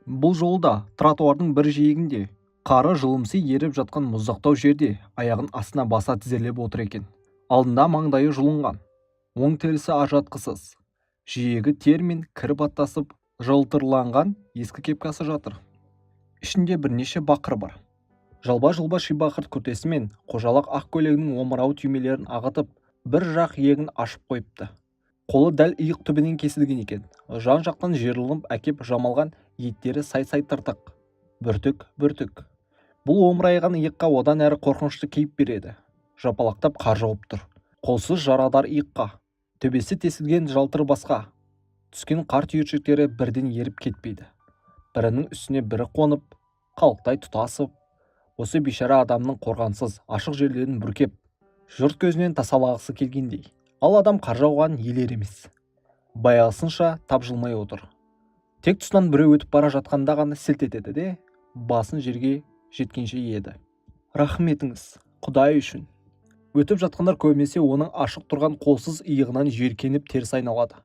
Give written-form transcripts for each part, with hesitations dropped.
Бұл жолы да тротуардың бір жиегінде, қары жылымси еріп жатқан мұздақтау жерде аяғын астына баса тізерлеп отыр екен. Алдында маңдайы жұлынған, оң терісі ажыратқысыз, жиегі тер мен кір баттасып жылтырланған ескі кепкасы жатыр. Ішінде бірнеше бақыр бар. Жалба-жұлба шибақырт күртесі мен қожалақ ақ көйлегінің омырау түймелерін ағытып, бір жақ иегін ашып қойыпты. Қолы дәл иық түбінен кесілген екен. Жан-жақтан жиырылып әкеп жамалған еттері сай-сай тыртық, бүртік-бүртік. Бұл омырайған иыққа одан әрі қорқынышты кейіп береді. Жапалақтап қар жауып тұр. Қолсыз жарадар иыққа, төбесі тесілген жалтыр басқа түскен қар түйіршіктері бірден еріп кетпейді. Бірінің үстіне бірі қонып, қалықтай тұтасып, осы бейшара адамның қорғансыз ашық жерлерін бүркеп, жұрт көзінен тасалағысы келгендей. Ал адам қар жауғанын елер емес. Баяғысынша тапжылмай отыр. Тек тұсынан біреу өтіп бара жатқанда ғана селт етеді де, басын жерге жеткенше иеді. Рахым етіңіз, Құдай үшін. Өтіп жатқандар көбінесе оның ашық тұрған қолсыз иығынан жиіркеніп теріс айналады.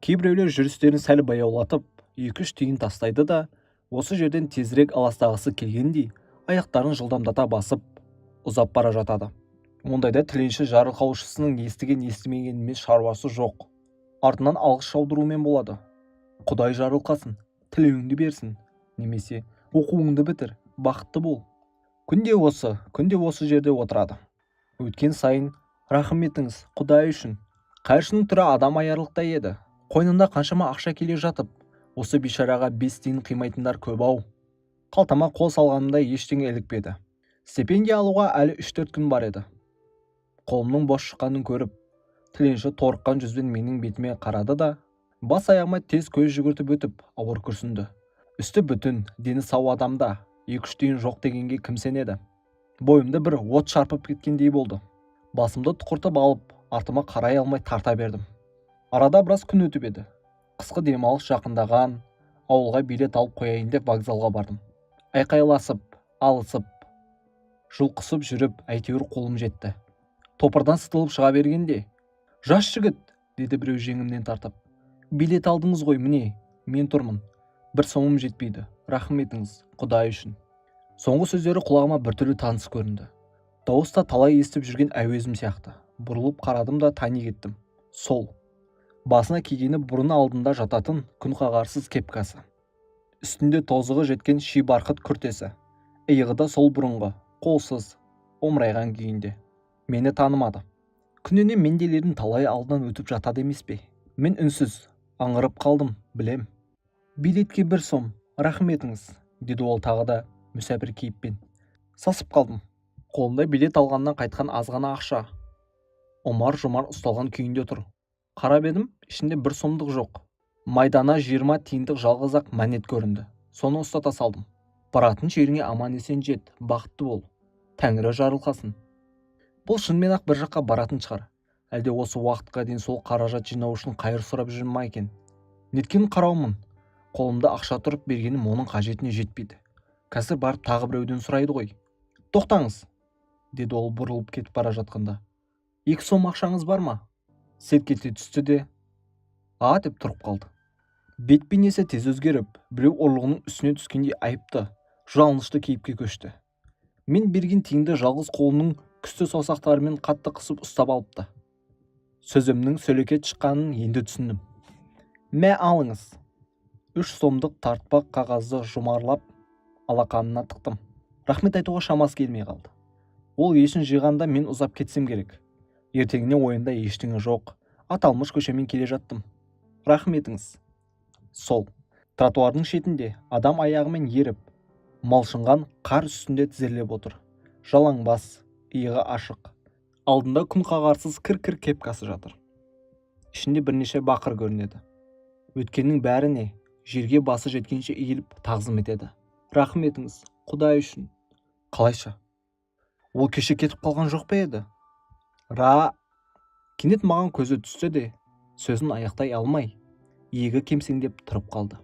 Кейбіреулер жүрістерін сәл баяулатып, екі-үш тиын тастайды да, осы жерден тезірек аластағысы келгендей, аяқтарын жылдамдата басып, ұзап бара жатады. Ондайда тіленші жарылқаушысының естіген естімегенімен шаруасы жоқ. Артынан алғыс жаудырумен болады. Құдай жарылқасын, тілеуіңді берсін, немесе оқуыңды бітір, бақытты бол. Күнде осы, күнде осы жерде отырады. Өткен сайын: «Рахым етіңіз, Құдай үшін». Қайыршының түрі адам аярлықтай еді. Қойнында қаншама ақша келе жатып, осы бейшараға 5 тиын қимайтындар көп-ау. Қалтама қол салғанымда ештеңе ілікпеді. Стипендия алуға әлі 3-4 күн бар еді. Қолымның бос шыққанын көріп, тіленші торыққан жүзбен менің бетіме қарады да, бас аяғыма тез көз жүгіртіп өтіп, ауыр күрсінді. Үсті бүтін, дені сау адамда екі-үш тиын жоқ дегенге кім сенеді? Бойымды бір от шарпып кеткендей болды. Басымды тұқыртып алып, артыма қарай алмай тарта бердім. Арада біраз күн өтіп еді. Қысқы демалыс жақындаған, ауылға билет алып қояйын деп вокзалға бардым. Айқайласып, алысып, жұлқысып жүріп, әйтеуір қолым жетті. Топырдан сытылып шыға бергенде: «Жас жігіт, – деді біреу жеңімнен тартып. – Билет алдыңыз ғой, міне, мен тұрмын. Бір сомым жетпейді. Рахым етіңіз, Құдай үшін». Соңғы сөздері құлағыма біртүрлі таныс көрінді. Дауыс та талай естіп жүрген әуезім сияқты. Бұрылып қарадым да тани кеттім. Сол. Басына кигені бұрын алдында жататын күнқағарсыз кепкасы. Үстінде тозығы жеткен ши барқыт күртесі. Иығы да сол бұрынғы, қолсыз, омырайған күйінде. Мені танымады. Күніне мендейлердің талайы алдынан өтіп жатады емес пе? Мен үнсіз, аңырып қалдым, білем. «Билетке 1 сом, рахым етіңіз», – деді ол тағы да мүсәпір кейіппен. Сасып қалдым. Қолымда билет алғаннан қайтқан аз ғана ақша. Ұмар-жұмар ұсталған күйінде тұр. Қарап едім, ішінде 1 сомдық жоқ. Майдана 20 тиындық жалғыз-ақ мәнет көрінді. Соны ұстата салдым. «Баратын жеріңе аман-есен жет, бақытты бол. Тәңірі жарылқасын». Бұл шынымен-ақ бір жаққа баратын шығар. Әлде осы уақытқа дейін сол қаражат жинау үшін қайыр сұрап жүр ма екен? Неткен қараумын? Қолымда ақша тұрып бергенім оның қажетіне жетпейді. Қазір барып тағы біреуден сұрайды ғой. «Тоқтаңыз, – деді ол бұрылып кетіп бара жатқанда. – 2 сом ақшаңыз бар ма?» Селк ете түсті де, «А?» деп тұрып қалды. Бет бейнесі тез өзгеріп, біреу ұрлығының үстіне түскендей айыпты, жалынышты кейіпке көшті. Мен берген тиынды жалғыз қолының күсті саусақтарымен қатты қысып ұстап алыпты. Сөзімнің сөлекет шыққанын енді түсіндім. «Мә, алыңыз». 3 сомдық тартпақ қағазды жұмарлап алақанына тықтым. Рахмет айтуға шамасы келмей қалды. Ол есін жиғанда мен ұзап кетсем керек. Ертеңіне ойымда ештеңе жоқ, аталмыш көшемен келе жаттым. Рахым етіңіз. Сол тротуардың шетінде адам аяғымен еріп, малшынған қар үстінде тізерлеп отыр. Жалаң бас, иығы ашық. Алдында күн қағарсыз кір-кір кепкасы жатыр. Ішінде бірнеше бақыр көрінеді. Өткеннің бәріне жерге басы жеткенше иіліп тағзым етеді. Рахым етіңіз, Құдай үшін. Қалайша? Ол кеше кетіп қалған жоқ па еді? Ра кенет маған көзі түсті де, сөзін аяқтай алмай, иегі кемсеңдеп тұрып қалды.